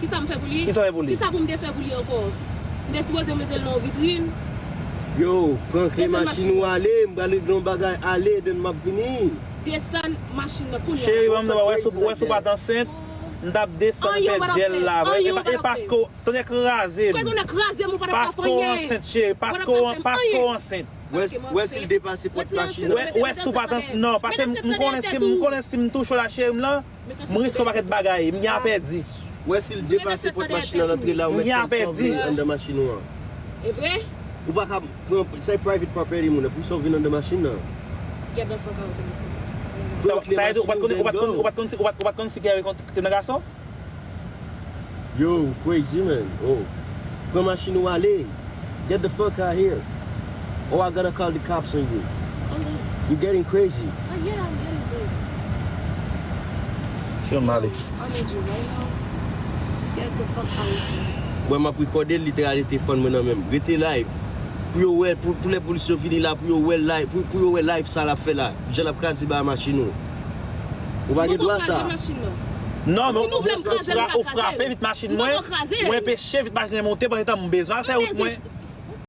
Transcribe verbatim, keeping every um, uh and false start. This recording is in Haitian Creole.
Kisa m fè pou li? Kisa w fè pou li? Kisa pou m te fè pou li ankò? M te sipoze mete l nan yon vitrin. Yo, pran kle machin ou ale, m pral regle yon bagay, ale, epi m ap vini. Desann machin nan kounye a. Cheri, ban m nan, wè si w pa t ansent, m t ap desann fè djèl la. E paske w, tonnè kraze m. Paske w ansent, cheri, paske w ansent. Wè si l depase pòt machin nan. Wè si w pa t ansent, non, paske m konnen si m touche w la, cheri m lan, m riske yon pakèt bagay, m gen a pèdi. Wè si l depase pòt machin nan, l antre la, ou mèt fè l sove anndan machin ou an. E vre? Ou pa ka pran, se private property moun nan, pou sa w vin anndan machin nan. Get the fuck out of here. Sa vle di ou pa t konn, ou pa t konn, ou pa t konn si, ou pa t, ou pa t konn si Gary te nan gason? Yo, crazy man. Oh. Pran machin ou ale. Get the fuck out here. Or I gotta call the cops on you. Oh, no. You getting crazy. Oh, yeah, I'm getting crazy. Tire m ale. I need you right now. Get the fuck out of here. Wè m ap rekòde l, li te rale telefòn mwen nan men m. Rete live. Pou yo wè, pou, pou lè polis yo vini la, pou yo wè live, pou, pou yo wè live sa l ap fè la. Jan l ap kraze ba machin ou. Ou pa gen dwa sa. Machin nan. Non, men Si nou vle m kraze l, m ka ou frape vit machin mwen, ou enpeche vit machin mwen monte pandan tan m bezwen al fè wout mwen.